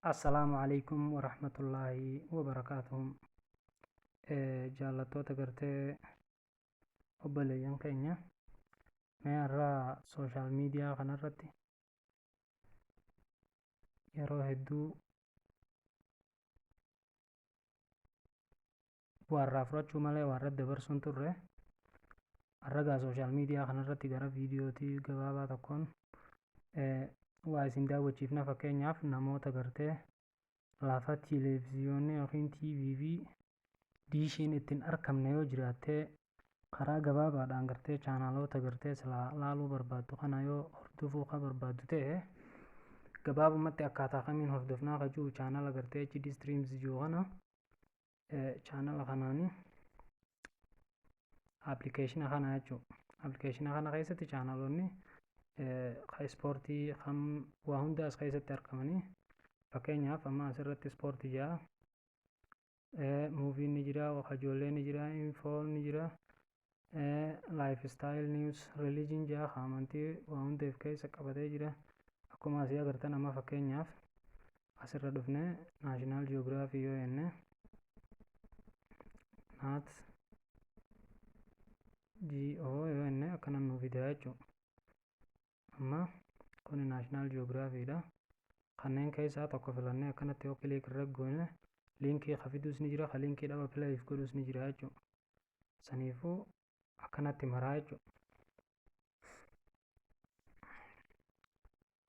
Assalaamu Aleykum Warahmatullaahi Wabarakaatuhu. Jaallattoota gartee obboleeyyan keenya, mee har'a social media kanarratti yeroo hedduu waarraa fudhachuu malee waarra dabarsuun turre. Har'a gaa social media kanarratti gara viidiyootii gabaabaa tokkoon waa isin daawwachiifna. Fakkeenyaaf, namoota gartee lafa televiziyoonni yookiin TV fi diishiin ittiin argamne yoo jiraatte, karaa gabaabaadhaan gartee chaanaloota gartee silaa laaluu barbaaddu kana yoo hordofuu ka barbaaddu ta'e, gabaabumatti akkaataa kamiin hordofnaa ka jiru, chaanala gartee HD Streams jiru kana, chaanala kanaani, appilikeeshina kana jechuudha. Appilikeeshina kana keessatti chaanaloonni ka ispoortii kan waa hunda as keessatti argamanii, fakkeenyaaf amma asirratti ispoortii jira, movien ni jira, ijoolleen ni jira, info ni jira, lifestyle, news, religion jira, amantii waa hunda of keessa qabatee jira. Akkuma asii agartan, amma fakkeenyaaf asirra dhufne National Geography yoo jenne, Nat Geo yoo jenne, akkana nu fida jechuudha. Amma kuni National Geography dha. Kanneen keessaa tokko filannee akkanatti yoo click irra goone, linkii ka fiduus ni jira, ka linkii dhaba playif godhuus ni jira jechuudha. Saniifuu akkanatti maraa jechuudha.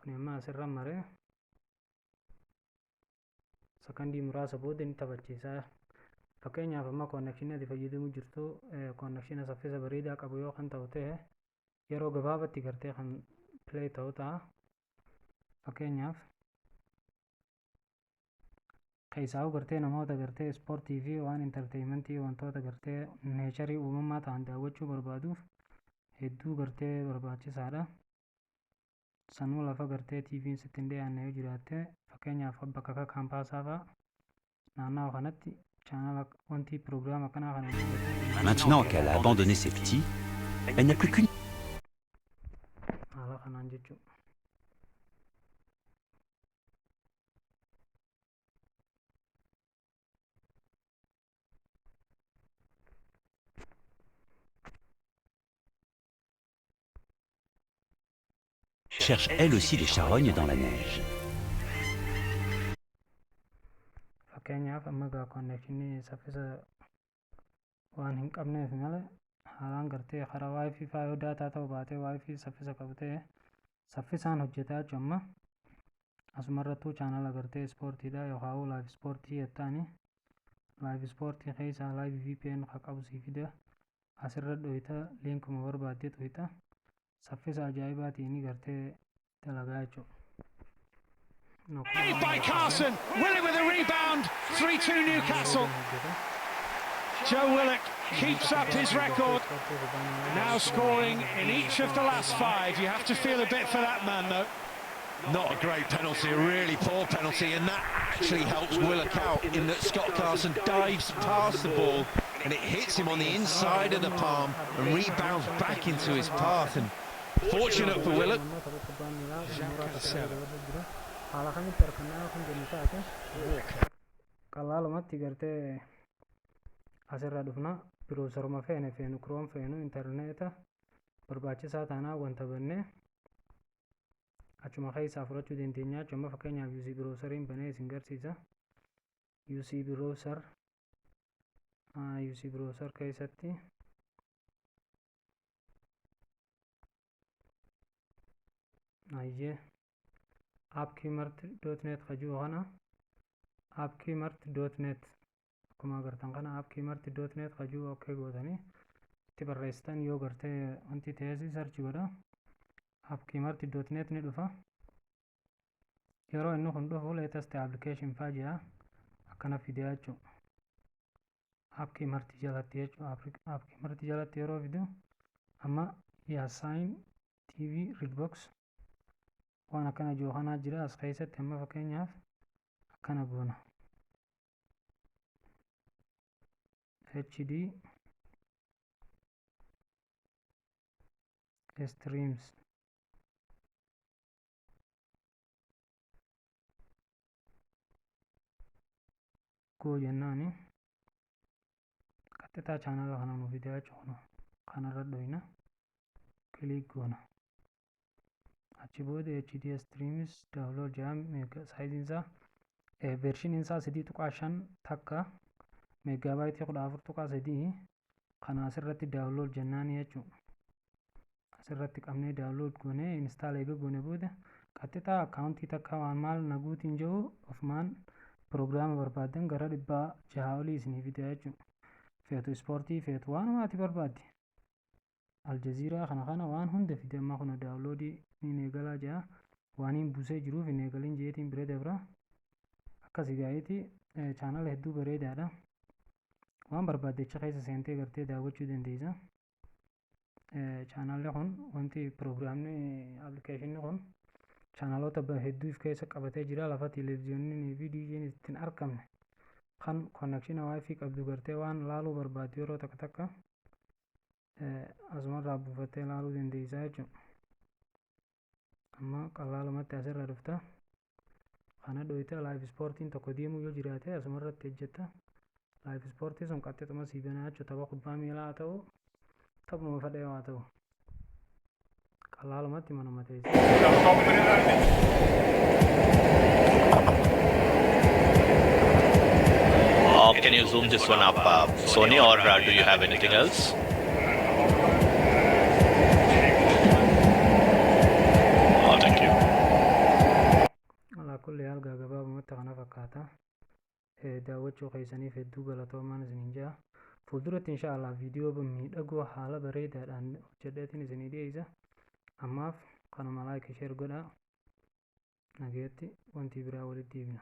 Kuni amma asirra maree sakandii muraasa booda ni taphachiisa. Fakkeenyaaf, amma connectionii ati fayyadamuu jirtu connectiona saffisa bareedaa qabu yoo kan ta'u ta'e, yeroo gabaabatti gartee kan play ta'u ta'a. Fakkeenyaaf, keessaa'u gartee namoota gartee ispoortii fi waan entertainmentii, wantoota gartee naturii uumamaa ta'an daawwachuu barbaaduuf hedduu gartee barbaachisaadha. Sanuu lafa gartee TVn sitti hin dhiyaanne yoo jiraatte, fakkeenyaaf bakka akka kaampaasaa fa'a naannawa kanatti chaanala wanti piroogiraama akkanaa kana Maintenant qu'elle a abandonné ses petits, elle n'a plus qu'une haala kanaan jechuudha. Cherche elle aussi des charognes dans la neige. Fakkeenyaaf, amma gaa connectionii saffisa waan hin qabneef malee, haalaan gartee karaa WiFi faa yoo data ta'u baatee, WiFi saffisa qabu ta'e, saffisaan hojjetaa jechuudha. Amma asumarrattuu chaanala gartee ispoortiidha yookaan live ispoortii jettaani, live ispoortii keessaa live VPN ka qabu sii fida. Asirra dhoyita, linkuma barbaadde toyita, saffisa ajaa'ibaatiin gartee dalagaa jechuudha. Saved by Carson. Willock with a rebound. 3-2 Newcastle. Joe Willock keeps up his record. Now scoring in each of the last five. You have to feel a bit for that man, though. Not a great penalty, a really poor penalty, and that actually helps Willock out in that Scott Carson dives past the ball and it hits him on the inside of the palm and rebounds back into his path. And fortunate for Willock. Haala kamitti harkannaa kan jennu taate, qalaalumatti gartee asirra dhufna, browseruma feene feenu, Chrome feenu, intarneeta barbaachisaa taanaa wanta bannee achuma keessaa fudhachuu dandeenya jechuudha. Amma fakkeenyaaf UC browseriin banee isin garsiisa. UC browser, UC browser keessatti ayyee appkeymart.net kajuu kana, appkeymart.net akkuma agartan kana, appkeymart.net kajuu okay gootanii itti barreessitan yoo gartee wanti ta'es search godha, appkeymart.net ni dhufa. Yeroo inni kun dhufu latest application faa jira, akkana fide jechuudha. Appkeymart jalatti jechuudha. Appkeymart jalatti yeroo fidu, amma Yaasain TV Redbox waan akkana jiru kanaa jira as keessatti. Amma fakkeenyaaf akkana goona, HD Streams. Go jennaani qaxxitaa chaanala kana nu fidaa jechuudha. Kanarra dhoyna, click goona. Achi booda HD streams download jedha. Saayiziin isaa, versioniin isaa 3.51, megabyte 14.3. Kana asirratti download jennaani jechuudha. Asirratti qabnee download goonee install eega goone booda qaxxitaa akkaawuntii takka waan maal naguutiin jiru ofumaan piroogiraama barbaadan gara 600 olii isinii fida jechuudha. Feetu ispoortii, feetu waanuma ati barbaadde. Aljaziiraa kana waan hunda fide. Amma kuna download ni eegalaa jira. Waan hin buusee jiruuf hin eegalin jeetiin bira dabra. Akkasii gaa'eeti, chaanala hedduu bareedaadha. Waan barbaaddecha keessa seentee gartee daawwachuu dandeessa. Chaanalli kun, wanti piroogiraamni appilikeeshinni kun chaanaloota hedduu of keessa qabatee jira. Lafa televezyiiniin fi diishiin ittiin argamne kan connection WiFi qabdu gartee waan laaluu barbaaddu yeroo takka takka asumarraa buufattee laaluu dandeessa jechuudha. Amma qalaalumatti asirra dhufta. Kana dhoyita, live ispoortiin tokko deemuu yoo jiraate asumarratti hojjetta. Live ispoortii sun qaxxixuma sii banaa jechuudha. Tapha kubbaa miilaa haa ta'u, taphuma fedhee haa ta'u. Qalaalumatti manuma teessee. Can you zoom this one up, Sony, or do you have anything else? Oh, thank you. Alaa kulli haal gabaabumatti kana fakkaata. Daawwachuu keessaniif hedduu galatoomaan isiniin jira. Fuulduratti insha Allah viidiyoo miidhagoo haala bareedaadhaan hojjedheetiin isinii dhiyeessa. Ammaaf kanuma, like, share godhaa. Nageetti, wanti biraa walitti deebina.